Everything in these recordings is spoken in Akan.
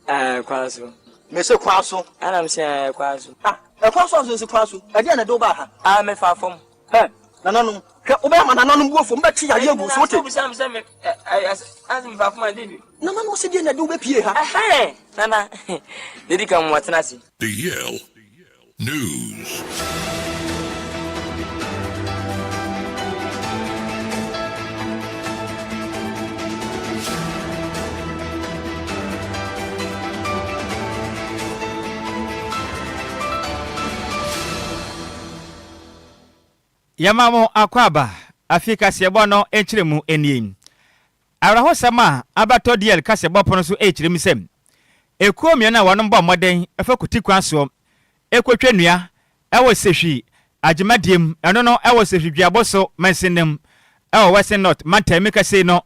Ɛɛ kwan so. Mese kwan so. Ɛna mese ɛɛ kwan so. Ah, ɛkwan so anso nsi kwan so. Ɛdeɛn na ɛde wo baa ha? Ah, mefa fam. Hɛ, nananom, hwɛ, wobɛyɛ ama nananom bo afu, wɔbɛtwe yadeɛ agu wo so, wote? Wobisa me sɛ me, ɛ, ɛ, ɛ, mefa fam a, ɛdeɛn bi? Nananom se deɛn na ɛde wo bɛpie ha? Ɛhɛn, nana, deɛ ɛdi kan, moatena ase. The Yale News. Yɛma mo akwaaba afi kaseɛbɔ no nkyerɛmu nie. Awerɛhosɛm a abɛtɔ DL kaseɛbɔ pono so rekyerɛ mu sɛ, ekuo mmienu a wɔnom bɔ mmɔden fa kuti kwan soɔ rekɔtwa nnua wɔ Sehwi Agyemadiem, ɛno no wɔ Sehwi Duaboso mansin mu wɔ Western North mantam mu kɛse no,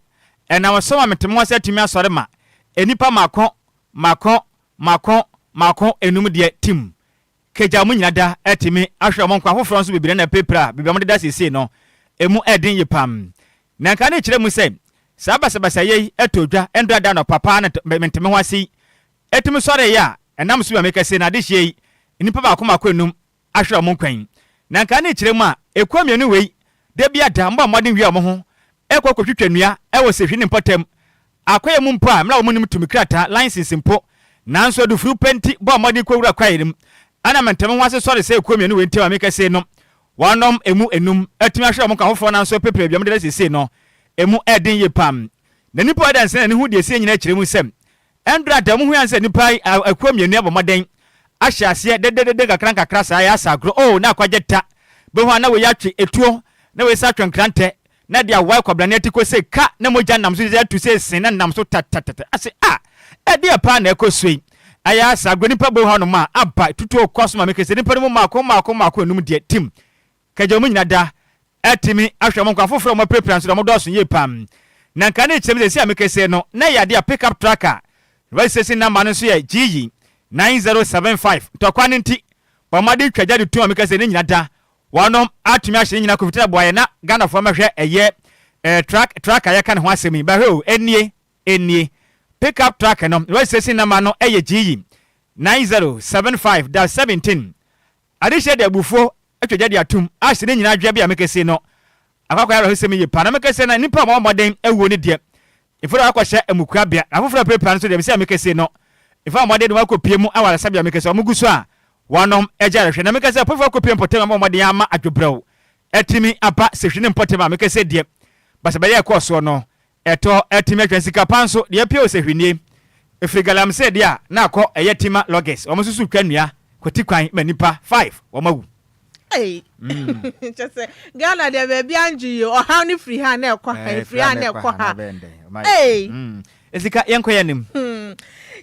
ɛnam so ma Metemoase atumi asɔre ma nnipa mmaako mmaako mmaako mmaako nnum deɛ tim Kagya wɔn nyina da atumi ahwɛ wɔn nkwa afoforɔ nso bebree na apirapira a baabi a wɔdeda seesei no ɛmu ɛden yie pam. Na nka ne kyerɛ mu sɛ saa basabasayɛ yi tɔɔ dwa ndora da anɔpa paa na mentemehoase yi tumi sɔreeɛ a ɛnam so ma meka sei na adehyeɛ yi nnipa baako mmaako nnum ahwere wɔn nkwa yi. Na nka ne kyerɛ mu a ekuo mmienu wei da bi ada mbɔ mmɔden wia wɔn ho kɔ kɔtwitwa nnua wɔ sehwi ne mpɔtam Akwae mu mpo a mmra wɔn nnim tumi krataa, license, mpo. Nanso adufuru pɛ nti bɔɔ mmɔden kɔwura kwae no mu. Ɛna mente me ho ase sɔre sɛ ekuo mmienu wei ntam a meka sei no, wɔnom emu enum atumi ahwere wɔn nkwa foforɔ nanso apirapira baabi a wɔdeda seesei no, emu yɛ den yie paa. Na nnipa a wɔda nsɛnani ho deɛ ɛsie nyinaa kyerɛ mu sɛ ɛndora da mu hu sɛ nnipa yi akuo mmienu abɔ mmɔden ahyɛ aseɛ dededede nkakra nkakra saa yɛ asa agorɔ oh na akwagye ta bɛhu a na wei atwe etuo na wei sa atwe nkrantɛ na de awae kwabrane ati kɔ sɛ ka na mogya nam so sɛ atu sɛ sen na nam so tatatata ase a ɛdeɛ paa na ɛkɔ so yi ɛyɛ asa agorɔ nipa bɛhu hanom a aba tutuo kɔ so ma mekɛ sɛ nipa no mu mmaako mmaako mmaako enum deɛ tim Kagya wɔn nyina da atumi ahwɛ wɔn nkwa afoforɔ a wɔapirapira nso deɛ wɔdɔɔso yie paa. Na nka ne kyerɛ mu seesei a mekese no na ɛyɛ adeɛ a pick up truck a registration number no nso yɛ GE 9075 ntɔkwa no nti bɔ mmɔden twa gya de tum a mekese ne nyina da wɔnom atumi ahyɛ ne nyina kofitira boa yɛ na Ghanafoɔ mɛhwɛ ɛyɛ eh, truck truck a yɛka ne ho asɛm yi bɛhwɛ o ɛnie ɛnie pick up truck no registration number no ɛyɛ GE 9075 dash 17 Adehyeɛ de abufuo atwa gya de atom ahye ne nyinaa dwea bi a mekese no akɔ akɔyɛ awerɛhosɛm yie paa na mekese na nnipa a wɔabɔ mmɔden awuo no deɛ mfiri a wɔakɔhyɛ amukuabea na afoforɔ apirapira no nso deɛ mese a mekese no mfa mmɔden de wɔn akɔpie mu awaresabea mekese wɔn gu so a wɔnom agya rehwɛ na mekese apofoɔ akɔpie mpɔtam abɔ mmɔden ama adwobrɛw atumi aba sehwi ne mpɔtam a mekese deɛ basabɛyɛ ɛkɔɔ soɔ no Ɛtɔ atumi atwa sika pa nso deɛ pio sɛ hwinie ɛfiri galamsey deɛ a na akɔ ɛyɛ tima lɔgɛs wɔn nso so twa nnua kwati kwan ma nipa 5 wɔn awu. Ei kyɛ sɛ Ghana deɛ baabi angye yie ɔhaw no firi ha na ɛkɔ ha ɛfiri ha na ɛkɔ ha ei. Esika yɛnkɔ yɛn anim.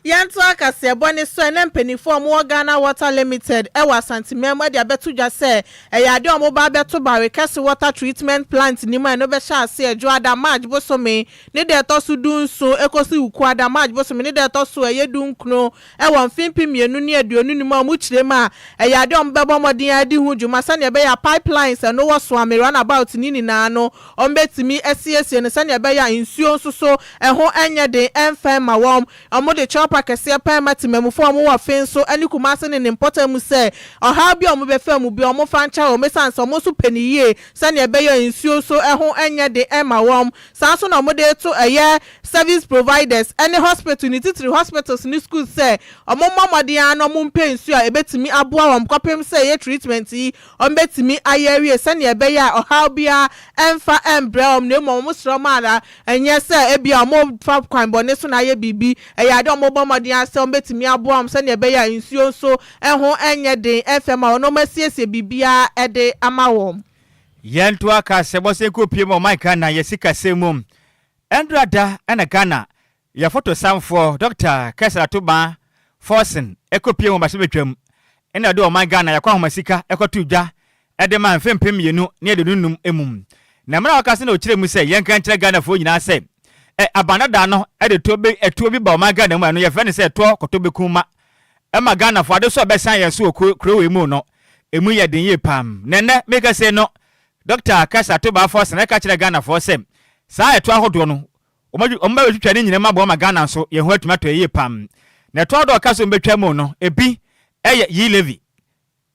Yɛntoa kaseɛbɔ no so ɛnɛ mpaninfoɔ a wɔwɔ Ghana Water Limited wɔ Asanteman mu de abɛto dwa sɛ ɛyɛ adeɛ a wɔba abɛto Barekɛse Water Treatment Plant no mu a ɛno bɛhyɛ aseɛ Dwoada, March bosome ne da ɛtɔ so du-nson kɔsi Wukuada, March bosome ne da ɛtɔ so ɛyɛ du-nkron wɔ mfe 2025 a wɔkyerɛ mu a ɛyɛ adeɛ a wɔbɛbɔ mmɔden adi ho dwuma sɛdeɛ ɛbɛyɛ a pipelines a ɛno wɔ Soame Runabout ne nyinaa no wɔbɛtumi asiesie no sɛdeɛ ɛbɛyɛ a nsuo nso so ɛho nyɛ den ɛmfa mma wɔn. Wɔde kyɛwpa kɛseɛ paa ma temamufoɔ a wɔwɔ Fenso ne Kumasi ne ne mpɔtam mu sɛ ɔhaw bi a wɔbɛfa mu biara wɔmfa nkyɛ wɔn ɛsiane sɛ wɔn nso pɛ no yie sɛdeɛ ɛbɛyɛ a nsuo nso ɛho nyɛ den mma wɔn. Saa nso na wɔde reto ɛyɛ service providers ne hospital ne titiri hospitals ne schools sɛ wɔmmɔ mmɔden ara na wɔmpɛ nsuo a ɛbɛtumi aboa wɔn kɔpem sɛ ɛyɛ treatment yi wɔbɛtumi ayɛ awie sɛdeɛ ɛbɛyɛ a ɔhaw biara mfa mbrɛ wɔn na mmom wɔsrɛ wɔn ara ɛnyɛ sɛ ebia wɔrefa kwan bɔne so na ayɛ biribi, ɛyɛ adeɛ a wɔbɔ mmɔden ara sɛ wɔbɛtumi aboa wɔn sɛdeɛ ɛbɛyɛ a nsuo nso ho nyɛ den mfa ma wɔn na wɔasiesie biribiara de ama wɔn. Yɛntoa kaseɛbɔ sɛ yɛnkɔpie mu ɔman Ghana yɛ sikasɛm mu. Ɛndora da na Ghana yɛ fotosanfoɔ Dɔkta Kɛsɛr Atobaa Forson kɔpie mu mmarahyɛbadwam na ɔde ɔman Ghana yɛ akwanhoma sika kɔtoo dwa de maa mfe 2025 mu. Na mmerɛ a ɔkasa na ɔkyerɛ mu sɛ yɛnka nkyerɛ Ghanafoɔ nyinaa sɛ ɛ aban dadaa no de toɔ bi ɛtoɔ bi ba ɔman Ghana mu a ɛno yɛfrɛ no sɛ ɛtoɔ kɔtɔbɛkum ma ɛma Ghanafoɔ adesoa a ɛbɛsan yɛn so wɔ kuro wei mu no ɛmu yɛ den yie paa. Na ɛnnɛ meka sei no Dɔkta Kasa Tobaa Forson ɛka kyerɛ Ghanafoɔ sɛ saa ɛtoɔ ahodoɔ no Wɔn bɛtwitwa ne nyinam aboa ma Ghana nso yɛn ho atumi atɔ yɛn yie paa. Na ɛtoɔ ahodoɔ a ɔka sɛ wɔbɛtwa mu no, ebi yɛ E-levy,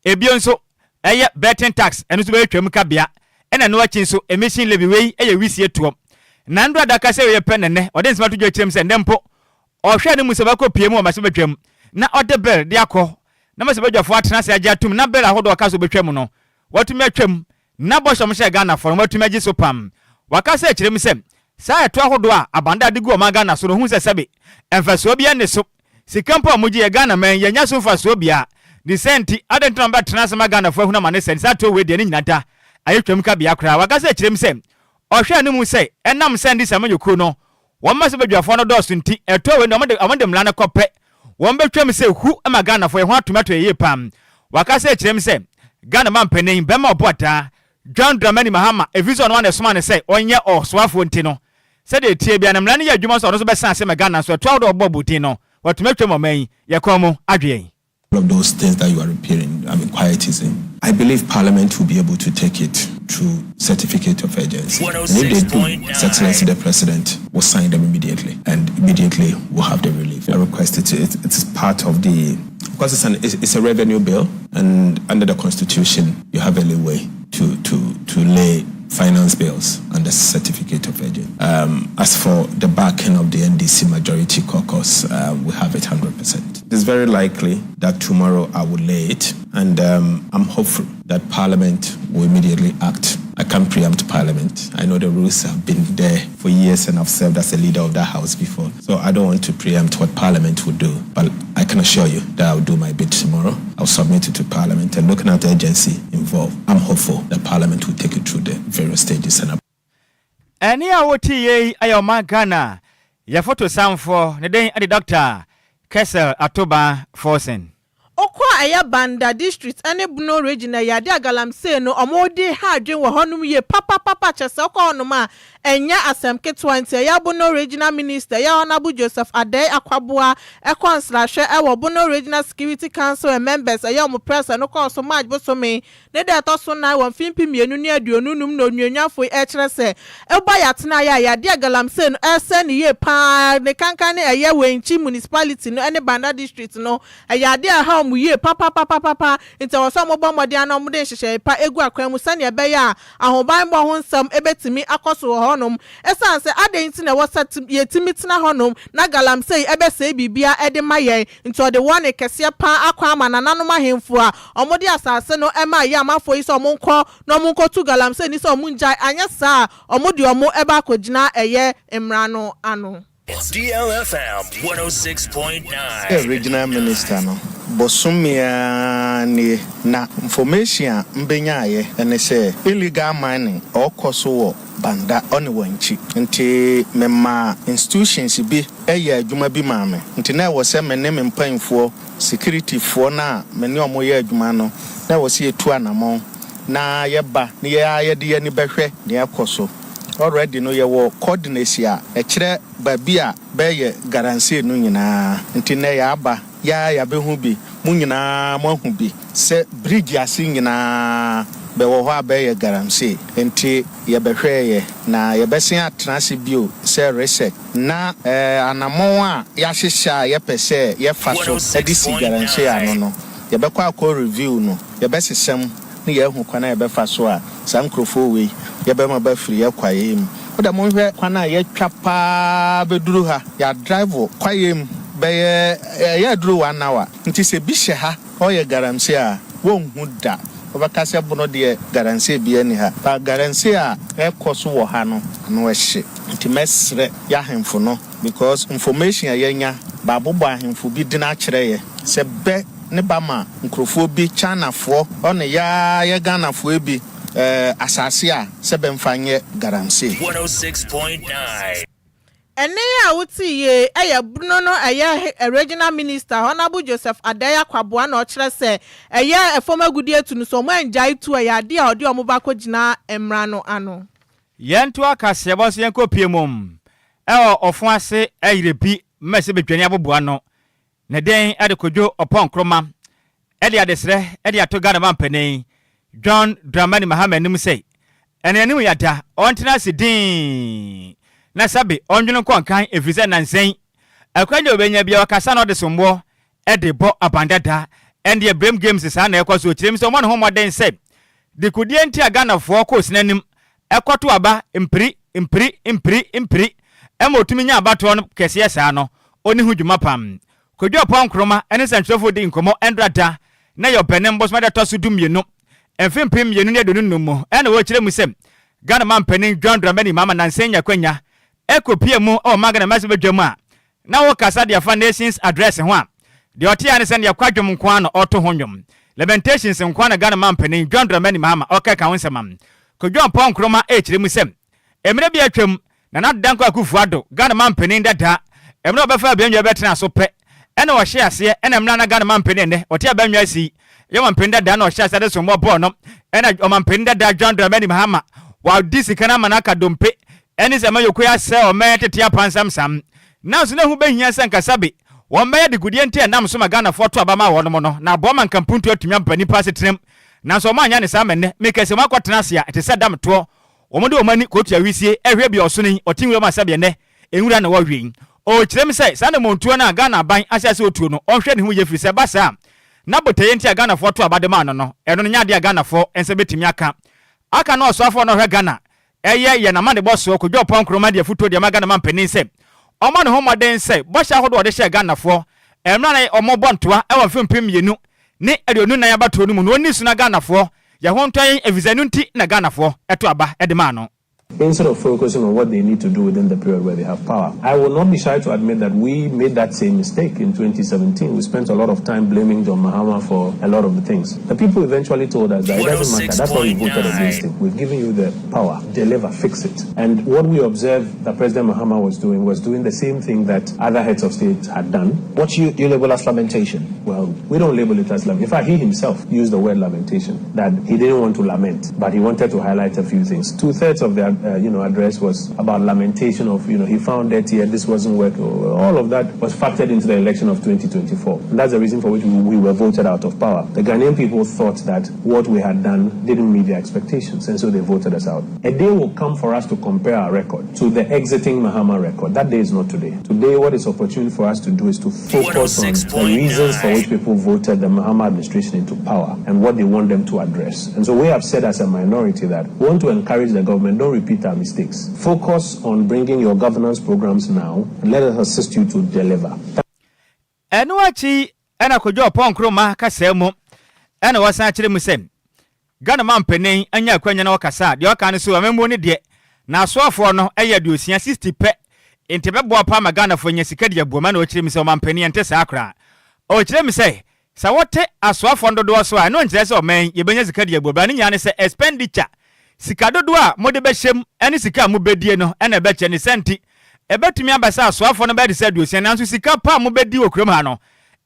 ebio nso ɛyɛ betting tax, ɛno nso bɛyɛ twam kabea, ɛna ɛno akyi nso emission levy, wei yɛ wisie toɔ. Na Ndra da ka sɛ wei yɛ pɛ na nnɛ ɔde nsɛm ato dwa kyerɛ mu sɛ nnɛ mpo ɔhwɛ no mu sɛ ɔbɛkɔ pie mu wɔ mmarahyɛbadwam na ɔde bill de akɔ na mmarahyɛbadwafoɔ atena ase agye atom na bill ahodoɔ a ɔka sɛ ɔbɛtwa mu no watumi atwam na bɔhyɛ a wɔhyɛɛ Ghanafoɔ no wɔatumi agye so pam. Wakasa akyerɛ mu sɛ saa ɛtoɔ ahodoɔ a Abanda de gu ɔman Ghana so no ɔhu sɛ sɛbe mfasoɔ biara nni so. Sika mpo a wɔgye yɛ Ghana man yi yɛnnya so mfasoɔ biara. Ne saa nti adɛn nti na wɔbɛtena ase ma Ghanafoɔ ahunu amane sɛ saa toɔ wei deɛ ne nyina da ayɛ twam kabea koraa. Wakasa akyerɛ mu sɛ ɔhwɛ no mu sɛ ɛnam sɛ NDC amanyɔkuo no wɔn mmarahyɛbadwafoɔ no dɔɔso nti ɛtoɔ wei deɛ wɔde mmara no kɔ pɛ wɔbɛtwam sɛ hu ma Ghanafoɔ yɛn ho atumi atɔ yɛn yie paa. Wakasa akyerɛ mu sɛ Ghana manpanin bɛma ɔbo ataa John Dramani Mahama ɛfiri sɛ ɔno ara na ɛsomaa no sɛ ɔnyɛ ɔsoafoɔ nti no sɛdeɛ ɛteɛ biara no mmara no yɛ adwuma nso a ɔno nso bɛsan ase ma Ghana nso ɛtoɔ ahodoɔ a ɔbɔɔ bɔdin no watumi atwam ɔman yi yɛ kɔn mu adwe yɛn. All of those things that you are repairing, I mean, quietism. I believe Parliament will be able to take it through certificate of urgency. And if they do, His Excellency the President will sign them immediately, and immediately we'll have the relief. I request it, it it's part of the, because it's, an, it's, it's a revenue bill, and under the Constitution, you have a leeway to, to, to lay finance bills and the certificate of urgency. Um, as for the backing of the NDC majority caucus, uh, we have it 100%. It's very likely that tomorrow I will lay it, and um, I'm hopeful that Parliament will immediately act. I can't preempt Parliament. I know the rules have been there for years and I've served as a leader of that house before. So I don't want to preempt what Parliament will do. But I can assure you that I'll do my bit tomorrow. I'll submit it to Parliament and looking at the agency involved, I'm hopeful that Parliament will take it through the various stages and Ɛnne a wote yei yɛ ɔman Ghana yɛ fotosanfoɔ ne den de Dɔkta Kessel Atoba Forson. Ɔkɔ a ɛyɛ Banda district ne Bono region ɛyɛ adeɛ a galamsey no ɔmo de ha adwen wɔ hɔnom yie papapapa kyɛsɛ wokɔ hɔnom a ɛnyɛ asɛm ketewa nti ɛyɛ Bono regional minister ɛyɛ Honourable Joseph Adei Akwaboah ɛkɔ nsrahwɛ ɛwɔ Bono regional security council and members ɛyɛ ɔmo press ɛno kɔɔ so March bosome Ne da a ɛtɔ so nnan wɔ mfe 2025 na onuonyamfo yi rekyerɛ sɛ ɛba yɛ atenaeɛ a yadeɛ a galamsey no resɛe no yie pa ara ne kankan ne ɛyɛ Wenchi Municipality no ne Banda District no ɛyɛ adeɛ a ɛha wɔn yie papapapapa nti ɛwɔ sɛ wɔbɔ mmɔden ara na wɔde nhyehyɛe pa gu akwan mu sɛdeɛ ɛbɛyɛ a ahobanbɔ ho nsɛm bɛtumi akɔ so wɔ hɔnom ɛsiane sɛ adɛn nti na ɛwɔ sɛ yɛtumi tena hɔnom na galamsey bɛsɛe biribiara de ma yɛn nti ɔde wɔne kɛseɛ pa ara akɔ ama nananom ahemfo a wɔde asase no maa Yamafoɔ yi sɛ wɔnkɔ na wɔnkɔtu galamsey ni sɛ wɔngyae anyɛ saa a wɔde wɔn bɛ akɔgyina ɛyɛ mmara no ano. DLFM 106.9. Sɛ regional minister no, bosome ara nie na information a mbenyaeɛ ne sɛ illegal mining ɔɔkɔ so wɔ Banda ɔne Wankyi. Nti me maa institutions bi yɛɛ adwuma bi maa me. Nti na ɛwɔ sɛ me ne me mpaninfoɔ, security foɔ no a me ne wɔn yɛ adwuma no, na ɛwɔ sɛ yɛtu anamɔn na yɛba na yɛn ara yɛde yɛn ani bɛhwɛ nea ɛkɔ so. Already no yɛwɔ coordinates a ɛkyerɛ baabi a bɛyɛ garansee no nyinaa. Nti nnɛ yɛaba, yɛn ara yɛabɛhu bi, mo nyinaa moahu bi sɛ bridge ase nyinaa bɛwɔ hɔ a bɛyɛ galamsey. Nti yɛbɛhwɛeɛ na yɛbɛsen atena ase bio sɛ research na anamɔn a yɛahyehyɛ a yɛpɛ sɛ yɛfa so de si galamsey ano no, yɛbɛkɔ akɔ review no, yɛbɛsesa mu na yɛahu kwan a yɛbɛfa so a saa nkurɔfoɔ wei yɛbɛma bɛafiri yɛn kwaeɛ mu. Wo deɛ monhwɛ kwan a yɛatwa pa ara bɛduru ha, yɛadrive kwaeɛ mu bɛyɛ, ɛyɛ aduru one hour, nti sɛ bi hyɛ ha ɔyɛ galamsey a, wonhu da. Wobɛka sɛ bono deɛ galamsey biara nni ha, but galamsey a ɛrekɔ so wɔ ha no, ano hye. Nti mɛsrɛ y'ahemfo no because information a yɛanya, bɛabobɔ ahemfo bi dini akyerɛ yɛ sɛ bɛ ne ba ma nkurofoɔ bi, Chinafoɔ ɔne yaa yɛ Ghanafoɔ yi bi eh, asase a sɛ bɛmfa nyɛ galamsey. 106.9. Ɛnne a wotee yie yɛ bunu no ɛyɛ Regional Minister Honourable Joseph Adai Akwaboah na ɔkyerɛ sɛ ɛyɛ fam agudeɛ tu no sɛ wɔn angyae tu a ɛyɛ adeɛ a ɔde wɔn ba akɔgyina mmara no ano. Yɛntoa kaseɛbɔ nso yɛnkɔ pie mu ɛwɔ ɔfo ase ɛyere bi mmɛsɛ bɛdwane aboboa no Ne den de Kojo Oppong Nkrumah de adesrɛ de ato Ghana manpanin John Dramani Mahama anim sɛ ɛne anim yada ɔntena ase dinn na sɛbe ɔndwene nkɔ nkan ɛfiri sɛ nnansa yi Akwanya a ɔbɛnya biara ɔkasa na ɔde somboɔ de bɔ abandada. Ɛndeɛ Brem Games saa na ɛkɔ so. Ɔkyerɛ mu sɛ ɔmmɔ ne ho mmɔden sɛ dekodeɛ nti a Ghanafoɔ kɔ osina anim kɔto aba mpiri mpiri mpiri mpiri ma ɔtumi nya abatoɔ no kɛseɛ saa no, ɔnni ho dwuma pam. Kwadwo Apoah Nkrumah ne nsɛntwerɛfoɔ dii nkɔmmɔ ɛndra da na ɛyɛ Ɔbɛnem bosome da ɛtɔ so 12, mfe 2025 mu na ɔrekyerɛ mu sɛ Ghana manpanin John Dramani Mahama nansa anya akwanya kɔpue mu wɔ Magna mmarahyɛbadwa mu a na ɔrekasa de afa Nations Address ho a deɛ ɔte ara ne sɛ neɛ kwadwom nko ara na ɔreto ho nnwom. Lamentations nko ara na Ghana manpanin John Dramani Mahama ɔka ka ho nsɛm a Kwadwo Ampɔn Nkrumah rekyerɛ mu sɛ mmerɛ bi a atwam Nana Dankwa Akufo-Addo, Ghana manpanin dada, mmerɛ a ɔbɛfaa abannwa bɛtenaa so pɛ na ɔhyɛɛ aseɛ ɛna mmerɛ a na Ghana manpanin ɛnnɛ ɔte abannwa ase yi yɛ ɔmanpanin dada na ɔhyɛɛ aseɛ adesommɔ bɔɔ no ɛna ɔmanpanin dada John Dramani Mahama wadi sika no ama no aka dompe ɛne sɛ amanyɔkuo yi asɛe ɔman tete apansamsam nanso na ɛho bɛhia sɛ nka sɛbe wɔn bɛyɛ degudeɛ nti a ɛnam so ma Ghanafoɔ to aba maa wɔnom no na aboa ma nka mpuntuo atumi aba nnipa asetenam nanso wɔn anyɛ ne saa ma nnɛ meka sɛ wɔn akɔtena ase a ɛte sɛ damtoɔ Wɔde wɔn ani kɔtua wisie hwɛ bia ɔsono yi ɔte nwura mu a sɛdeɛ nnɛ nwura na wɔwe yi. Ɔrekyerɛ mu sɛ saa anammɔntuo no a Ghana aban ahyɛ ase ɔtuo no ɔnhwɛ ne ho yie firi sɛ ɛba saa a na botaeɛ nti a Ghanafoɔ to aba de maa no no ɛno no nyɛ adeɛ a Ghanafoɔ nsa bɛtumi aka. Aka no ɔsoafoɔ no ɔhwɛ Ghana ɛyɛ yɛn amanebɔ soɔ Kojo Oppong Nkrumah de afutuo de ama Ghana manpanin sɛ ɔmmɔ ne ho mmɔden sɛ bɔhyɛ ahodoɔ a ɔde hyɛɛ Ghanafoɔ mmerɛ a na wɔrebɔ ntoa wɔ mfe 2024 abatoɔ no mu no ɔnni so na Ghanafoɔ Yɛ ho ntɔ yɛn efisɛ ɛno nti na Ghanafoɔ to aba de maa no. Instead of focusing on what they need to do within the period where they have power. I will not be shy to admit that we made that same mistake in 2017. We spent a lot of time blaming John Mahama for a lot of the things. The people eventually told us that it doesn't matter. That's why we voted against him. We've given you the power. Deliver, fix it. And what we observed that President Mahama was doing was doing the same thing that other heads of state had done. What you, you label as lamentation? Well, we don't label it as lamentation. In fact, he himself used the word lamentation, that he didn't want to lament, but he wanted to highlight a few things. Two-thirds of the address was about lamentation of, he found that here, this wasn't working. All of that was factored into the election of 2024. And that's the reason for which we were voted out of power. The Ghanaian people thought that what we had done didn't meet their expectations, and so they voted us out. A day will come for us to compare our record to the exiting Mahama record. That day is not today. Today, what is opportune for us to do is to focus on the reasons for which people voted the Mahama administration into power and what they want them to address. And so we have said as a minority that we want to encourage the government, don't repeat our mistakes. Focus on bringing your governance programs now and let us assist you to deliver. Ɛno akyi na Kojo Oppong Nkrumah kasaa mu na ɔsan kyerɛ mu sɛ Ghana manpanin anya akwanya na ɔkasa a, deɛ ɔka ne sɛ amammuo no deɛ n'asoafoɔ no yɛ 60, 60 pɛ nti ɛbɛboa paa ma Ghanafoɔ anya sika de abuom ɛna ɔkyerɛ mu sɛ ɔmanpanin ɛnte saa koraa. Ɔkyerɛ mu sɛ sɛ wote asoafoɔ no dodoɔ so a ɛno nkyerɛ sɛ ɔman yi yɛbɛnya sika de abuo bra ne nyinaa ne sɛ expenditure sika dodoɔ a mode bɛhyɛ mu ne sika a mobɛdie no na ɛbɛkyɛ ne saa nti ɛbɛtumi aba sɛ asoafoɔ no bɛyɛ te sɛ 60 nanso sika pa a mobɛdi wɔ kurom ha no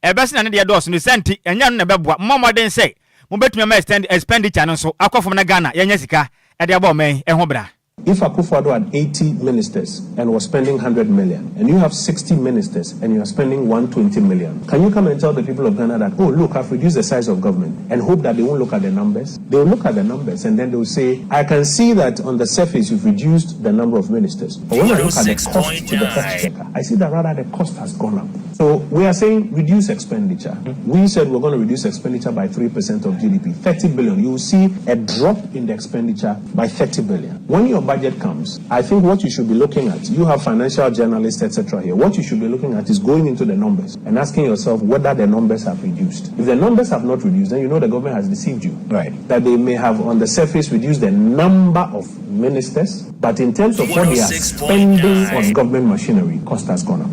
ɛbɛsena ne deɛ dɔɔso ne saa nti ɛnyɛ ɛno na ɛbɛboa. Mommɔ mmɔden sɛ mobɛtumi ama expenditure no nso akɔ fam na Ghana yɛanya sika de abɔ ɔman yi ho bra. If Akufo-Addo had 80 ministers and was spending 100 million, and you have 60 ministers and you are spending 120 million, can you come and tell the people of Ghana that, oh, look, I've reduced the size of government, and hope that they won't look at the numbers? They will look at the numbers and then they will say, I can see that on the surface you've reduced the number of ministers. But when I look at the cost to the exchequer, I see that rather the cost has gone up. So we are saying reduce expenditure. We said we're going to reduce expenditure by 3% of GDP, 30 billion. You will see a drop in the expenditure by 30 billion. When your budget comes, I think what you should be looking at, you have financial journalists, etc. here, what you should be looking at is going into the numbers and asking yourself whether the numbers have reduced. If the numbers have not reduced, then you know the government has deceived you. That they may have on the surface reduced the number of ministers, but in terms of what they are spending on government machinery, cost has gone up.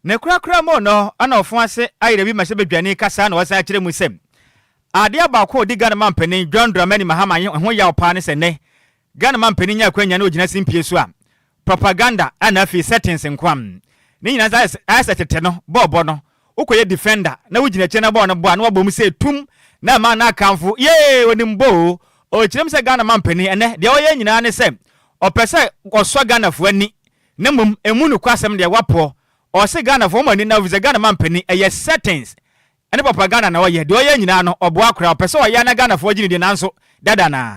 Ne korakora mu no, ɛna ɔfo ase ayerɛ bi mmarahyɛbadwani kasa na ɔsan kyerɛ mu sɛ adeɛ baako a ɔdi Ghana manpanin John Dramani Mahama ho yaw paa ne sɛ nnɛ Ghana manpanin nya akwanya na ɔgyina simpie so a propaganda ɛna afei settings nkoa. Ne nyinaa nso ayɛ sɛ tete no bɔɔbɔ no wokɔyɛ defender na wogyina akyire na bɔɔl no bɔ a na wabɔ mu sɛ tum na ɛma na akamfo yee onim bɔ o. Ɔkyerɛ mu sɛ Ghana manpanin ɛnɛ deɛ ɔyɛ nyinaa ne sɛ ɔpɛ sɛ ɔsɔ Ghanafoɔ ani na mmom emu nokwasɛm deɛ wapoɔ. Ɔse Ghanafoɔ wɔn ani na ofisɛ Ghana manpanin ɛyɛ settings ɛne propaganda na ɔyɛ deɛ ɔyɛ nyinaa no ɔboa koraa ɔpɛ sɛ ɔyɛ na Ghanafoɔ gye ne di nanso dada na.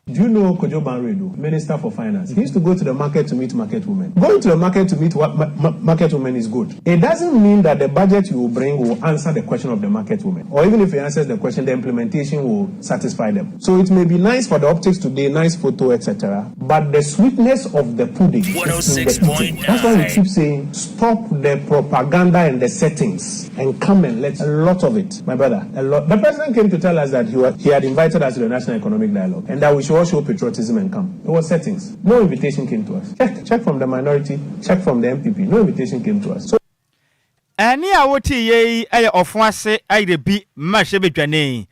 Do you know Kojo Baah-Wiredu, Minister for Finance? He used to go to the market to meet market women. Going to the market to meet what ma market women is good. It doesn't mean that the budget you will bring will answer the question of the market women. Or even if it answers the question, the implementation will satisfy them. So it may be nice for the optics today, nice photo, etc. But the sweetness of the pudding is in the eating. That's why we keep saying, stop the propaganda and the settings and come and let a lot of it, my brother, a lot. The president came to tell us that he, was, he had invited us to the National Economic Dialogue and that we should all show patriotism and come. It was settings. No invitation came to us. Check, check from the minority, check from the NPP. No invitation came to us. So Ɛnne a wotee yi yɛ ɔfo ase ayerɛbi mmarahyɛbadwani,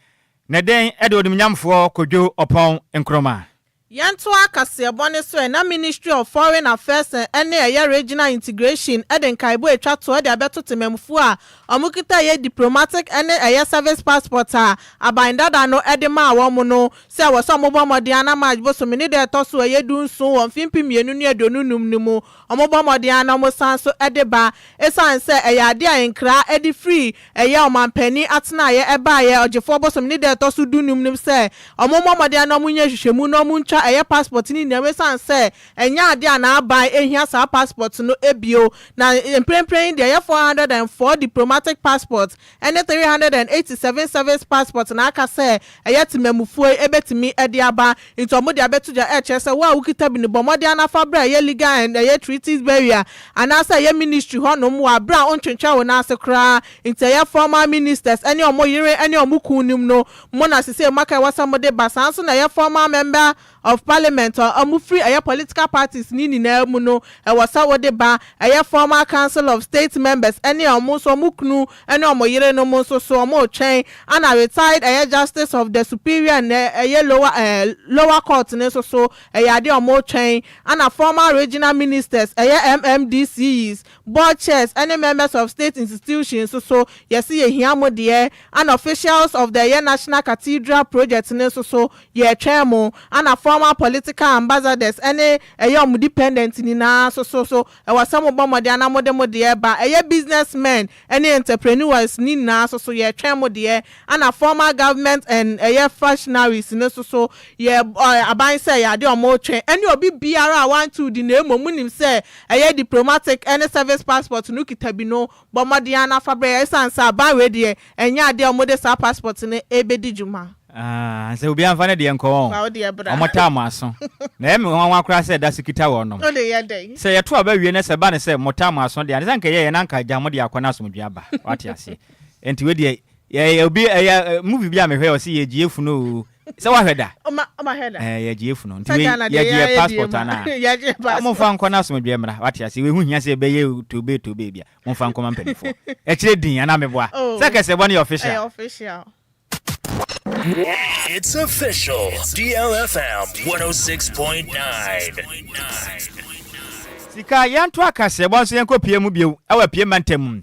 na dɛn de Onimnyamfoɔ Kojo Oppong Nkrumah. Yɛntoa kaseɛbɔ no so ɛ, na Ministry of Foreign Affairs ne ɛyɛ Regional Integration de nkaebɔ a ɛtwa toɔ de abɛto temanmufoɔ a wɔkita ɛyɛ diplomatic ne ɛyɛ service passport a aban dada no de maa wɔn no sɛ ɛwɔ sɛ wɔbɔ mmɔden ara na March bosome ne da ɛtɔ so ɛyɛ dunson wɔ mfe 2025 no mu wɔbɔ mmɔden ara na wɔsan so de ba esiane sɛ ɛyɛ ade a nkra de firi ɛyɛ ɔmanpanin atenaeɛ baeɛ Ɔgyefoɔ bosome ne da ɛtɔ so dunum no sɛ wɔmmɔ mmɔden na wɔnyɛ nhwehwɛmu na wɔntwa ɛyɛ passport no nyinaa mu esiane sɛ ɛnyɛ ade a n'aban hia saa passport no bio na mprempren yi deɛ ɛyɛ 404 diplomatic passport ne 387 service passport na aka sɛ ɛyɛ temamufoɔ yi bɛtumi de aba nti wɔde abɛto dwa ɛrekyerɛ sɛ wo a wokita bi no bɔ mmɔden ara na fa bra ɛyɛ legal and ɛyɛ treaties barrier anaasɛ ɛyɛ ministry hɔnom wɔ abere a wontwentwɛn wo nan ase koraa nti ɛyɛ former ministers ne wɔn yere ne wɔn kununom no mo na sesei moaka ɛwɔ sɛ mode ba saa nso na ɛyɛ former member of parliament a wɔn firi ɛyɛ political parties ne nyinaa mu no ɛwɔ sɛ wode ba ɛyɛ former council of state members ne wɔn nso wɔn kunu ne wɔn yerenom nso so wɔn retwɛn ana retired ɛyɛ justice of the superior and ɛyɛ lower ɛɛ lower court no nso so ɛyɛ adeɛ a wɔn retwɛn ana former regional ministers ɛyɛ MMDCEs board chairs ne members of state institutions nso so yɛse yɛhia mo deɛ ana officials of the ɛyɛ national cathedral project no nso so yɛretwɛn mo ana former political ambassadors ne ɛyɛ wɔn dependent nyinaa nso so so ɛwɔ sɛ mobɔ mmɔden ana mode mo deɛ ba ɛyɛ business men ne entrepreneurs ne nyinaa nso so yɛretwɛn mo deɛ ana former government and ɛyɛ functionaries no nso so yɛ aban sɛ ɛyɛ adeɛ a wɔretwɛn ɛne obi biara a wanto di na mmom monim sɛ ɛyɛ diplomatic ne service passport no kita bi no bɔ mmɔden ara na fa brɛ yɛn ɛsiane sɛ aban wei deɛ ɛnyɛ adeɛ a wɔde saa passport no rebɛdi dwuma. Ah, sɛ obiara mfa ne deɛ nkɔ wɔn. Fa wo deɛ bra. Wɔn taa mo aso. Na ɛyɛ me nwanwa koraa sɛ ɛda so kita wɔnom. Wo de yɛ dɛn? Sɛ yɛto aba wie na sɛ ɛba no sɛ mo taa mo aso deɛ, ade sɛ anka ɛyɛ yɛn na anka agya mo de akɔ na asomdwoeɛ aba. Wate aseɛ? Enti wei deɛ, yɛ obi ɛyɛ movie bi a mehwɛ ɔse yɛgye yɛfunu oo. Sɛ wahwɛ da? Ɔma ɔma hwɛ da. Ɛɛ yɛgye yɛfunu. Nti Sɛ wei Ghana deɛ yɛgye yɛ yɛayɛ die passport ma. anaa? Yɛgye Ah, passport. momfa nkɔ na asomdwoeɛ mmra. Wate aseɛ? Wei ho hia sɛ yɛbɛyɛ tobe tobe bia. Momfa nkɔma mpanimfoɔ. Ɛkyerɛ din anaa meboa? Oh. Sɛ kɛsɛbɔ no yɛ official. Ɛyɛ official. It's official. DLFM 106.9. Sika yɛnto akaseɛbɔ nso yɛnkɔ pie mu bio wɔ Apue mantam mu.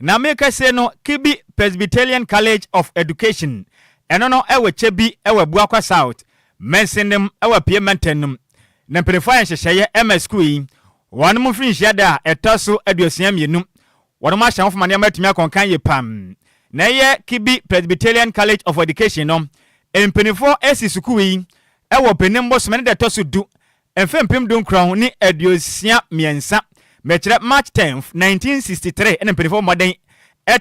Na mekɛse no Kibi Presbyterian College of Education ɛno no wɔ Kyebi wɔ Abuakwa South mansin no mu wɔ Apue mantam no mu. Na mpanyinfoɔ ayɛ nhyehyɛeɛ ma sukuu yi wɔn mfirinhyia da a ɛtɔ so 62. Wɔnom ahyɛ ho fama nneɛma atumi akɔ nkan yie pam. Na ɛyɛ Kibi Presbyterian College of Education no mpaninfoɔ asi sukuu yi wɔ Benin bosome ne da ɛtɔ so du mfe 1963, mekyerɛ March 10th, 1963 na mpaninfoɔ bɔ mmɔden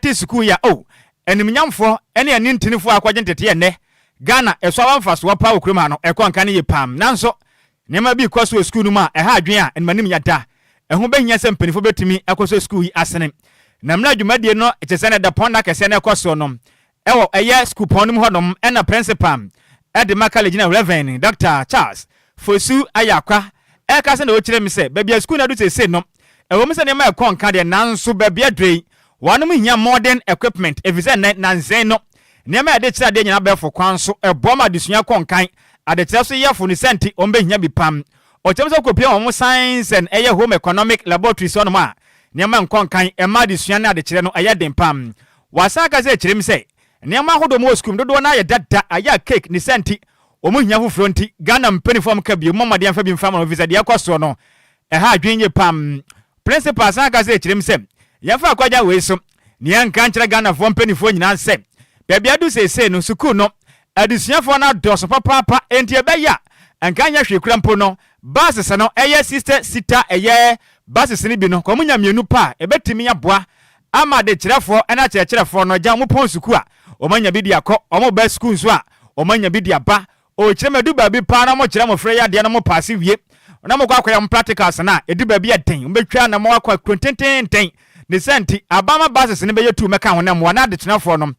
te sukuu yi a oh, animnyamfoɔ ne anintinifoɔ a akɔgye nteteɛ nnɛ Ghana ɛso aba mfasoɔ paa wɔ kurom ha no ɛkɔ nkan yie pam. Nanso Nneɛma bi rekɔ so wɔ sukuu no mu a ɛha adwene a animanim yɛ da. Ɛho behia sɛ mpanyimfo betumi akɔsɔ sukuu yi asene. Na mmerɛ a dwumadie no te sɛ na dapɔnna akɛseɛ no rekɔ soɔ no, ɛwɔ ɛyɛ sukuupɔn no mu hɔnom na Prɛnsipal de ma College no Rev. Dɔkta Charles Fosu Ayakwa rekasa na ɔkyerɛ mu sɛ baabi a sukuu no adu seesei no, ɛwɔ mu sɛ nneɛma rekɔ nka deɛ nanso baabi aduru yi wɔnom hia modern equipment efisɛ nnɛ nansa yi no nneɛma a yɛde kyerɛ adeɛ nyinaa abɛɛfo kwan so ɛboa ma adesua kɔ nkan Adekyerɛ so yɛfo no sɛ nti wɔbɛhia bi pam. Ɔkyerɛ mu sɛ wokɔpia wɔn Science and ɛyɛ Home Economic Laboratories hɔnom a, nneɛma nkɔ nkan, ɛma adesua ne adekyerɛ no ɛyɛ den pam. Wɔasan aka sɛ ɛkyerɛ mu sɛ nneɛma ahodoɔ a wɔwɔ sukuu mu dodoɔ no ara yɛ dada, ayɛ a cake, ne saa nti wɔn hia foforɔ nti Ghana mpaninfoɔ a wɔka bio mmɔ mmɔden mfa bi mfa mma wɔn efisɛ deɛ ɛkɔ soɔ no ɛha adwene yie pam. Principal san ka sɛ kyerɛ mu sɛ yɛmfa akwagya wei so na yɛnka nkyerɛ Ghanafoɔ mpaninfoɔ nyinaa sɛ baabi adu seesei no sukuu no adesuafoɔ no adɔɔso papaapa enti ɛbɛyɛ a Nka nyɛ hwee koraa mpo no, buses no ɛyɛ sister sita ɛyɛ buses no bi no, kɔ wɔnya mmienu pɛ a, ɛbɛtumi aboa ama adekyerɛfoɔ ne akyerɛkyerɛfoɔ no agya wɔn pɔn sukuu a, wɔanya bi de akɔ, wɔn ba sukuu nso a, wɔanya bi de aba. Ɔkyerɛ mu ɛdu baabi paa na wɔkyerɛ mmɔfra yi adeɛ na wɔpaase wie na wɔkɔ akɔyɛ wɔn practicals no a, ɛdu baabi a den, wɔbɛtwa na wɔakɔ akuro tententen. Ne saa nti, aba ma buses no bɛyɛ tu mmɛka ho na mmoa na adekyerɛfoɔ no ne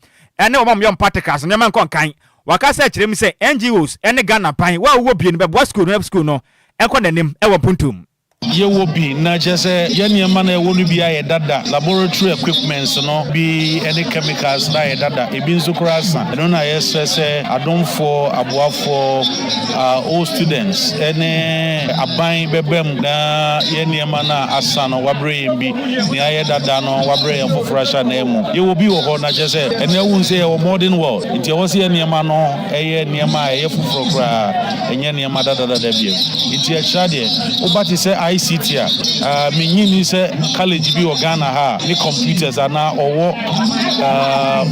wɔn a wɔyɛ wɔn practicals no nneɛma nkɔ nkan. Wakasa akyerɛ mu sɛ NGOs ne Ghana ban wɔ a wowɔ bie no bɛboa sukuu no na sukuu no nkɔ n'anim wɔ mpuntuo mu. Yɛwɔ bi, na kyerɛ sɛ yɛn nneɛma no a ɛwɔ no bi ayɛ dada, laboratory equipments no bi ne chemicals no ayɛ dada, ebi nso koraa asa. Ɛno na yɛsrɛ sɛ adomfoɔ, aboafoɔ, old students ne aban bɛba mu na yɛn nneɛma no a asa no wɔabrɛ yɛn bi, nea ayɛ dada no wɔabrɛ yɛn foforɔ ahyɛ ananmu. Yɛwɔ bi wɔ hɔ, na kyerɛ sɛ ɛnnɛ wohu sɛ yɛwɔ modern world. Nti ɛwɔ sɛ yɛn nneɛma no yɛ nneɛma a ɛyɛ foforɔ koraa, ɛnyɛ nneɛma dadadada bio. Nti ɛkyerɛ deɛ, woba te sɛ ICT a, mennye nni sɛ college bi wɔ Ghana ha a ne computers anaa ɔwɔ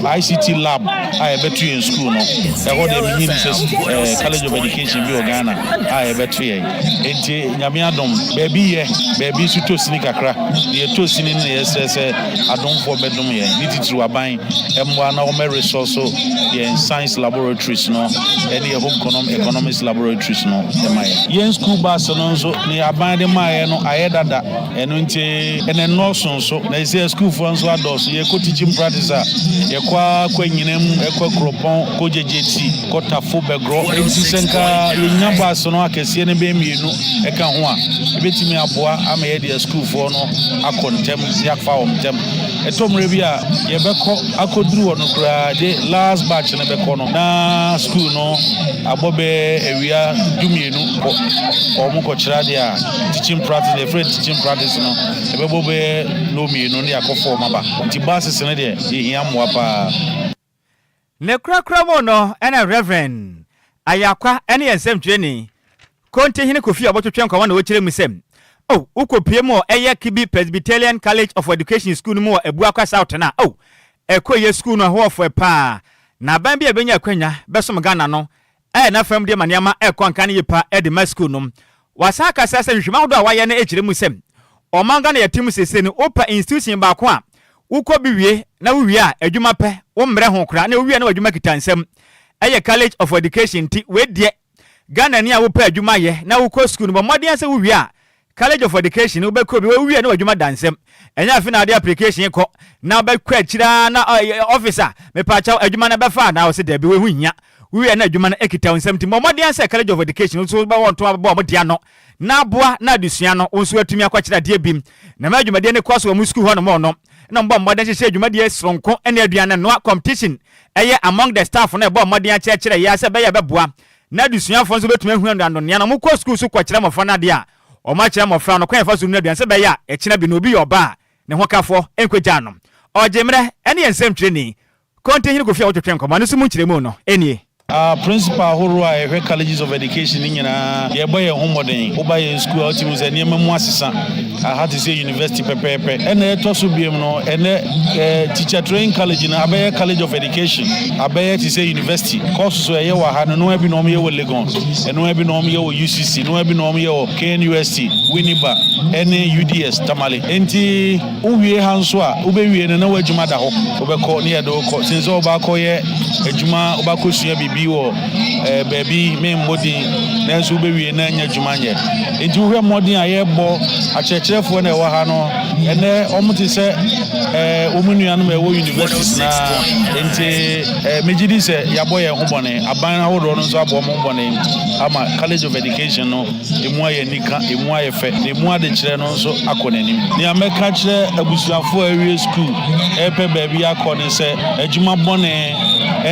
ICT lab a yɛbɛto yɛn school no. Ɛhɔ deɛ mennye nni sɛ college of education bi wɔ Ghana a yɛbɛto yɛn. Nti Nyame adom, baabi yɛ, baabi nso tɔ sini kakra. Deɛ ɛtɔ sini no na yɛsrɛ sɛ adomfoɔ bɛdom yɛn, ne titiriw aban. mmoa na wɔmmɛ resource yɛn science laboratories no ne yɛn home economics laboratories no ma yɛn. Yɛn school bus no nso, nea aban de maeɛ no ayɛ dada, ɛno nti ɛna ɛnnɔɔso nso. Na seesei asukuufoɔ nso adɔɔso, yɛkɔ teaching practice a, yɛkɔ ara kɔ Anyinam, kɔ Akuropɔn, kɔ Gyegyeti, kɔ Tafo, Bɛgrɔ. Enti sɛ nka yɛnya bus no akɛseɛ no bɛyɛ mmienu ka ho a, ɛbɛtumi aboa ama yɛde asukuufoɔ no akɔ ntɛm, na yɛafa wɔn ntɛm. Ɛtɔ mmerɛ bi a yɛbɛkɔ akɔduru hɔ no koraa de last batch no bɛkɔ no na school no abɔ bɛyɛ awia dumienu kɔ wɔn kɔkyerɛ adeɛ a teaching practice yɛfrɛ no teaching practice no ɛbɛbɔ bɛyɛ nnɔnmienu ne yɛakɔfa wɔn aba nti buses no deɛ yɛhia mmoa paa. Ne korakora mu no na Rev. Ayakwa ne yɛn nsɛmtwerɛni, Kontihene Kofi a ɔbɔtwetwe nkɔmmɔ na ɔkyerɛ mu sɛ, Oh, wokɔpue mu wɔ ɛyɛ Kibi Presbyterian College of Education sukuu no mu wɔ Abuakwa South no a, oh, ɛkɔyɛ sukuu no ɛhɔ ɔfɛ paa. Na aban bi a ɛbɛnya akwanya bɛsom Ghana no Ɛyɛ n'afam deɛ ma nneɛma rekɔ nkan yie pa de ma sukuu no. Wasan akasa sɛ nhwehwɛmu ahodoɔ a wayɛ no kyerɛ mu sɛ ɔman Ghana yɛte mu seesei no wopɛ institution baako a wokɔ bi wie na wowie a adwuma pɛ wommrɛ ho koraa na wowie a na w'adwuma kita nsam ɛyɛ College of Education nti wei deɛ Ghanani a wopɛ adwuma yɛ na wokɔ sukuu no bɔ mmɔden ara sɛ wowie a College of Education wobɛkɔ bi wowie na w'adwuma da nsam ɛnyɛ afe na wode application kɔ na wobɛkɔ akyiri ara na office a mepaakyɛw adwuma no bɛfa anaa ɔse daabi wei ho nhia wowie na adwuma no kita wo nsam nti mmɔ mmɔden sɛ College of Education nso wobɛwɔ ntoma bɛbɔ wɔn de ano na aboa na adesua no wo nso atumi akɔkyerɛ adeɛ bi na ma adwumadie no kɔ so wɔ mo sukuu hɔ nom no na mbɔ mmɔden hyehyɛ dwumadie soronko ne aduane noa competition ɛyɛ among the staff no ɛbɔ mmɔden akyerɛkyerɛ yɛ sɛ ɛbɛyɛ ɛbɛboa Na adesuafoɔ nso bɛtumi ahunu anonneɛ no. Wɔkɔ sukuu so kɔkyerɛ mmɔfra no adeɛ a, wɔakyerɛ mmɔfra no kwan a yɛfa so nunu aduane sɛ ɛbɛyɛ a ɛkyena bi no obi yɛ ɔba a ne hokafoɔ nkɔgyaa no. Ɔgye mmerɛ ne yɛn nsɛmtwerɛni, Kontihene Kofi a wotwetwe nkɔmmɔ no so mu nkyerɛmu no nie. Principal ahorow a yɛhwɛ colleges of education no nyinaa, yɛbɔ yɛn ho mmɔden. Woba yɛn sukuu a, wotumi hu sɛ nneɛma mu asesa. Aha te sɛ university pɛpɛɛpɛ. Ɛna ɛtɔ so biom no, ɛnnɛ teacher training college no abɛyɛ college of education, abɛyɛ te sɛ university. Courses a ɛyɛ wɔ ha no, ɛno ara bi na wɔyɛ wɔ Legon, ɛno ara bi na wɔyɛ wɔ UCC, ɛno ara bi na wɔyɛ wɔ KNUST, Winneba, ɛne UDS, Tamale. Enti wowie ha nso a, wobɛwie no na w'adwuma da hɔ. Wobɛkɔ ne yɛde wo kɔ. Sen sɛ wobɛakɔyɛ adwuma, wobɛakɔsua biribi wɔ baabi, memmɔ din, nanso wobɛwie na anya adwuma nyɛ. Enti wohwɛ mmɔden a yɛbɔ, akyerɛkyerɛfoɔ na ɛwɔ ha no, ɛnnɛ wɔn te sɛ wɔn nuanom a ɛwɔ universities no ara. Enti megye di sɛ yɛabɔ yɛn ho bɔne. Aban ahodoɔ no nso abɔ wɔn ho bɔne ama College of Education no ɛmu ayɛ anika, ɛmu ayɛ fɛ, na ɛmu adekyerɛ no nso akɔ n'anim. Nea mɛka akyerɛ abusuafoɔ a awie sukuu repɛ baabi akɔ ne sɛ, adwuma bɔne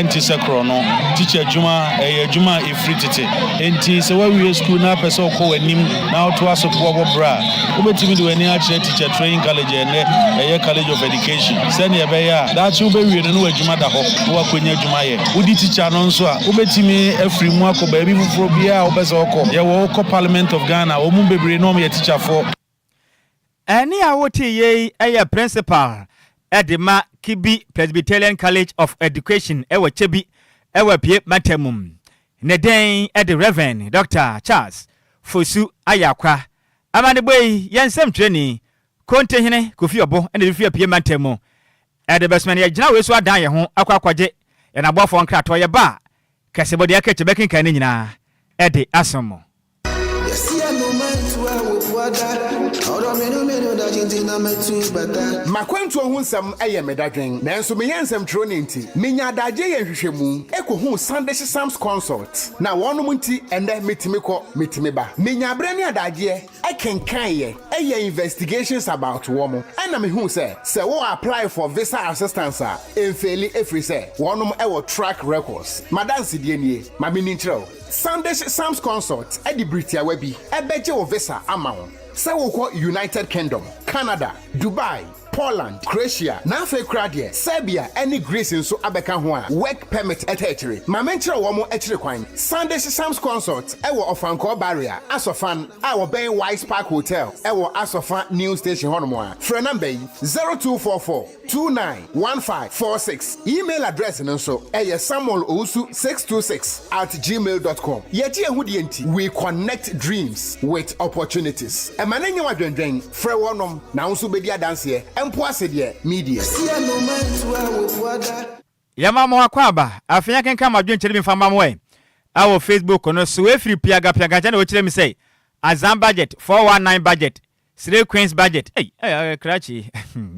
nte sɛ korɔno. Tikya adwuma, ɛyɛ adwuma a ɛfiri tete. Enti sɛ woawie sukuu na wopɛ sɛ wokɔ w'anim na wotoa so bɔ bra a, wobɛtumi de w'ani akyerɛ Teacher Training College a ɛnnɛ ɛyɛ College of Education sɛdeɛ ɛbɛyɛ a daakye wobɛwie no na w'adwuma da hɔ na woakɔnya adwuma ayɛ. Wodi tikya no nso a, wobɛtumi afiri mu akɔ baabi foforɔ biara a wopɛ sɛ wokɔ. Yɛwɔ wokɔ Parliament of Ghana a, wɔn mu bebree no wɔyɛ tikyafoɔ. Ɛnne a wotee yei yɛ Principal de ma Kibi Presbyterian College of Education wɔ Kyebi wɔ Apue Mantam mu. Ne den de Rev. Dɔkta Charles Fosu Ayakwa. Amanebɔ yi, yɛn nsɛmtwerɛni, Kontehene Kofi Ɔbo na ɛde firi Apue mantam mu de bɛsoma no. Yɛgyina wei so adan yɛn ho akɔ akɔgye yɛn aboafoɔ nkratoɔ. Yɛba a, kɛsebɔ deɛ aka akyi bɛkenkan ne nyinaa de asom mo. M'akwantuo ho nsɛm yɛ me dadwen, nanso meyɛ nsɛmtwerɛni nti, menya adagyeɛ yɛ nhwehwɛmu kɔhuu Sandish Sams Consult, na wɔnom nti ɛnnɛ metumi kɔ, metumi ba. Menya berɛ ne adagyeɛ kenkaneɛ, yɛɛ investigations about wɔn, ɛna mehuu sɛ, sɛ wo apply for visa assistance a, ɛmfeeli ɛfiri sɛ wɔnom wɔ track records. M'adansedie nie, ma menni nkyerɛ wo. Sandish Sams Consult de bere tiawa bi bɛgye wo visa ama wo sɛ wokɔ United Kingdom, Canada, Dubai, Poland, Croatia, na afei koraa deɛ Serbia ne Greece nso abɛka ho a work permit taa akyire. Ma menkyerɛ wɔn akyiri kwan. Sandish Sams Consult wɔ Ɔfankɔɔ Barrier, Asɔfan, a wɔbɛn Wise Park Hotel wɔ Asɔfa New Station hɔnom a. Frɛ nɔmba yi, 0244 291546. Email address no nso ɛyɛ samuelowusu626 at gmail dot com. Yɛgye yɛn ho die nti, we connect dreams with opportunities. Ɛma no nyɛ wo adwendwen, frɛ wɔnom na wo nso wobɛdi adanseɛ, mpo ase deɛ, media. Yɛma mo akwaaba. Afei akenkan mo adwenkyerɛ bi mfa mma mo ɛ. Ɛwɔ Facebook no so, efiri Piaga Piaga nkyɛn na wɔkyerɛ me sɛ, Azan budget, 419 budget, Slay Queens budget ei eh krakye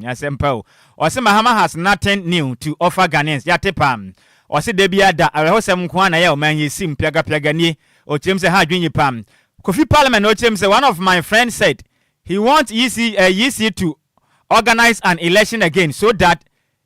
asɛm pa o. Ɔse Mahama has nothing new to offer Ghanaians yate paa. Ɔse da biara da awerɛhosɛm nko ara na ɛyɛ ɔman yi sim piagapiaga nie. Ɔkyerɛm sɛ ha adwene yi paa. Kofi Parliament na ɔkyerɛm sɛ one of my friend said he want EC, eh, EC to organize an election again so that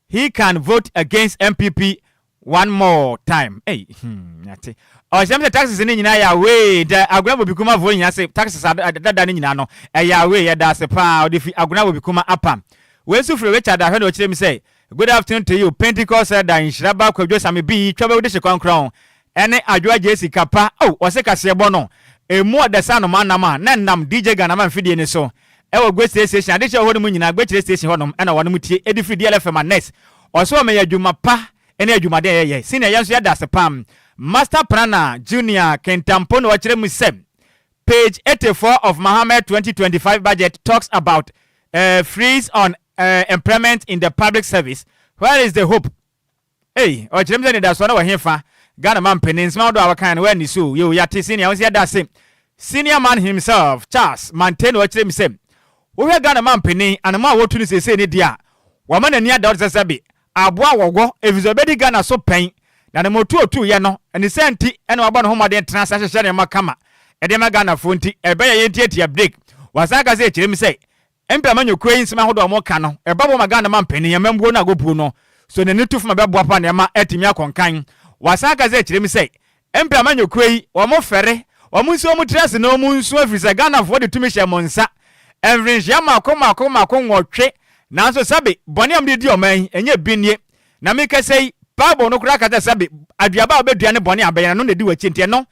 He can vote against NPP one more time ei hmm yate ɔhyɛm sɛ taxes no nyinaa yɛ away da Agona Bobikuma foɔ nyinaa se taxes dada no nyinaa no ɛyɛ away yɛda ase paa ɔde fi Agona Bobikuma apam wei nso firi Richard ahwɛ na ɔkyerɛ mu sɛ good afternoon to you Pentecost elder nhyira ba Kwadwo Same bi twa bɛwo de hye kɔnkrɔn ɛne Adwoa Jesse Kapa oh ɔse kaseɛbɔ no ɛmu ɔdɛ sɛ anomaa nam a na ɛnam DJ Ghana ma mfidie no so Ɛwɔ Gwekyire station adehyɛ wɔ hɔ nom nyinaa Gwekyire station hɔ nom ɛna wɔnom tie ɛde firi DLFM Annex ɔse wɔn yɛ adwuma pa ɛne adwumaden a yɛyɛ senior yɛn nso yɛda ase paa Master Planner Junior Kintampo na ɔkyerɛ mu sɛ page 84 of Mahamed 2025 budget talks about uh, freeze on uh, employment in the public service where is the hope Ei, ɔkyerɛ mu sɛ anidasoɔ no wɔ hefa? Ghana mampanin, nsɛm ahodoɔ a wɔkae no, woanni so o. Yoo, yɛate, Senior, wo nso yɛda ase. Senior man himself, Charles Mantey na ɔkyerɛ mu sɛ, wohwɛ Ghana mampanin, anamɔ a wɔtu no seesei no deɛ a, wama n'ani ada hɔ te sɛ sɛbe aboa a wɔwɔ, ɛfiri sɛ ɔbɛdi Ghana so pɛn, na ne moto a ɔtuiɛ no, ne saa nti na wabɔ ne ho mmɔden tena ase ahyehyɛ nneɛma kama de ama Ghanafoɔ nti, ɛbɛyɛ a yɛntiatia break. Wasan aka sɛ ɛkyerɛ mu sɛ, MP amanyɔkuo yi nsɛm ahodoɔ a wɔka no, ɛba bɔ ma Ghana mampanin amambuo no a wɔbuo no, so n'ani to fam a ɛbɛboa paa na ɛma atumi akɔ nkan. Wasan aka sɛ kyerɛ mu sɛ, MP amanyɔkuo yi, wɔn fɛre, wɔn nsi wɔn tiri ase na wɔn nsu ɛfiri sɛ Ghanafoɔ de tumi hyɛ mo nsa mfirinhyia mmaako mmaako mmaako nwɔtwe, nanso sɛbe bɔne a mode di ɔman yi, ɛnyɛ bi nie. Na mekasa yi, Bible no koraa ka sɛ sɛbe aduaba a wobɛdua ne bɔne a bɛyɛ no, ɛno na ɛdi w'akyi, nti ɛno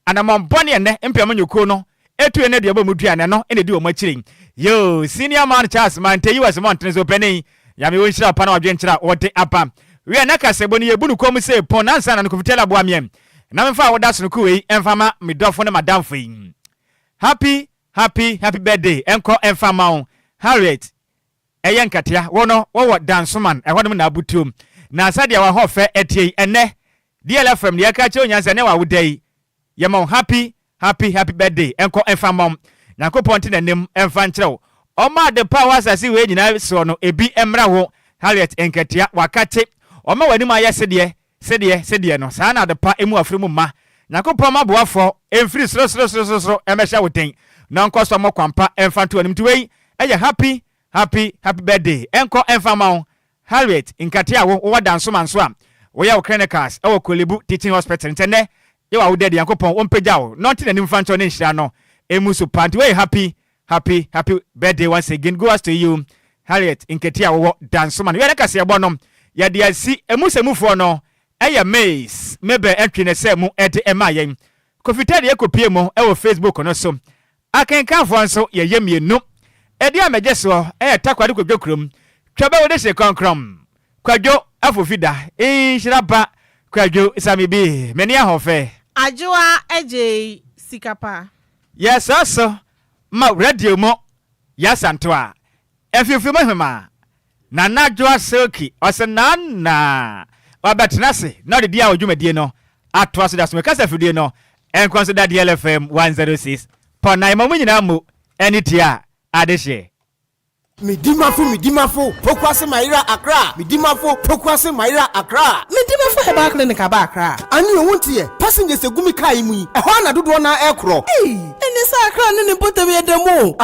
anammɔn bɔne ɛnnɛ MP amanyɔkuo no Etu yɛn aduaba mu dua na ɛno na edi wɔn akyire. Yoo, senior man Charles Mantey US mmɔntene so panin. Nyame wo nhyira pa na wadwenkyerɛ a wode aba. Wiɛ na kasɛbɔ ni yɛbu no kɔn mu sei pon ansa na no Kofi Taylor boa meɛ na memfa awoda sonoko wei mfa ma me dɔfo ne madamfo yi. Happy happy happy birthday nkɔ mfa ma wo Harriet Ɛyɛ nkatea, wo no wowɔ Dansoman, ɛhɔnom na abutuom. Na sɛdeɛ w'ahoɔfɛ teɛ yi, ɛnnɛ, DLFM deɛ yɛka kyerɛ wo nyinaa sɛ ɛnnɛ w'awoda yi, yɛma wo happy, happy, happy birthday, nkɔ mfa mma wo. Nyankopɔn nte n'anim mfa nkyerɛ wo. Ɔmma ade pa a ɛwɔ asase wei nyinaa soɔ no, ebi mmra wo, Harriet Nkatia, w'akate. Ɔmma w'anim ayɛ sedeɛ, sedeɛ, sedeɛ no, saa na ade pa emu afiri mu mma. Nyankopɔn mma boafoɔ mfiri soro, soro, soro, soro, soro mmɛhyɛ wo den, na ɔnkɔ so mmɔ kwan pa mfa nto w'anim. Nti wei yɛ happy, happy, happy birthday nkɔ mfa mma wo, Harriet Nkate a wo wowɔ Dansoman nso a woyɛ wo clinicals wɔ Korle-Bu Teaching Hospital. Nti ɛnnɛ yɛ w'awoda di, Nyankopɔn ɔmpagya wo na ɔnte n'anim mfa nkyɛ wo ne nhyira no emu so paa. Nti wei yɛ happy, Happy happy birthday once again go as to you Harriet Nketi a wowɔ Dansoman. Wiade kaseɛbɔ no yɛde asi emu sɛ mufoɔ no ɛyɛ Miss Mabel Antwi na ɛsɛɛ mu ɛde ɛmaa yɛn. Kofi Ted yɛkɔpie mu ɛwɔ Facebook no so. Akenkanfoɔ nso yɛyɛ mmienu. Ɛdeɛ a mɛgye soɔ ɛyɛ Takoradi Kwadwo kurom Twa bɛ wode hye krɔnkrɔn Kwadwo Afofi da Nhyira ba Kwadwo Sami bi M'ani ahɔfɛ. Adwoa Adjei Sikapa. Yɛsrɛ so ma radio mu Yasantoa mfimfini mu hemaa Nana Adwoa Silky ɔse Nana wabɛtena ase na ɔde di a dwumadie no atoa so de asome kasa fidie no nkɔ nso da DLFM 106.9 ma mo nyinaa mmu ɛne tie a adehyeɛ. Medimafo Medimafo Pokuase Mayera Accra Medimafo Pokuase Mayera Accra. Medimafo Herbal Clinic aba Accra. Ane o wonteɛ passengers egu me car yi mu yi ɛhɔ ara na dodoɔ no ara ɛrekorɔ. Ei! Ɛne sɛ Accra ne ne mpɔtam yɛ dɛm o.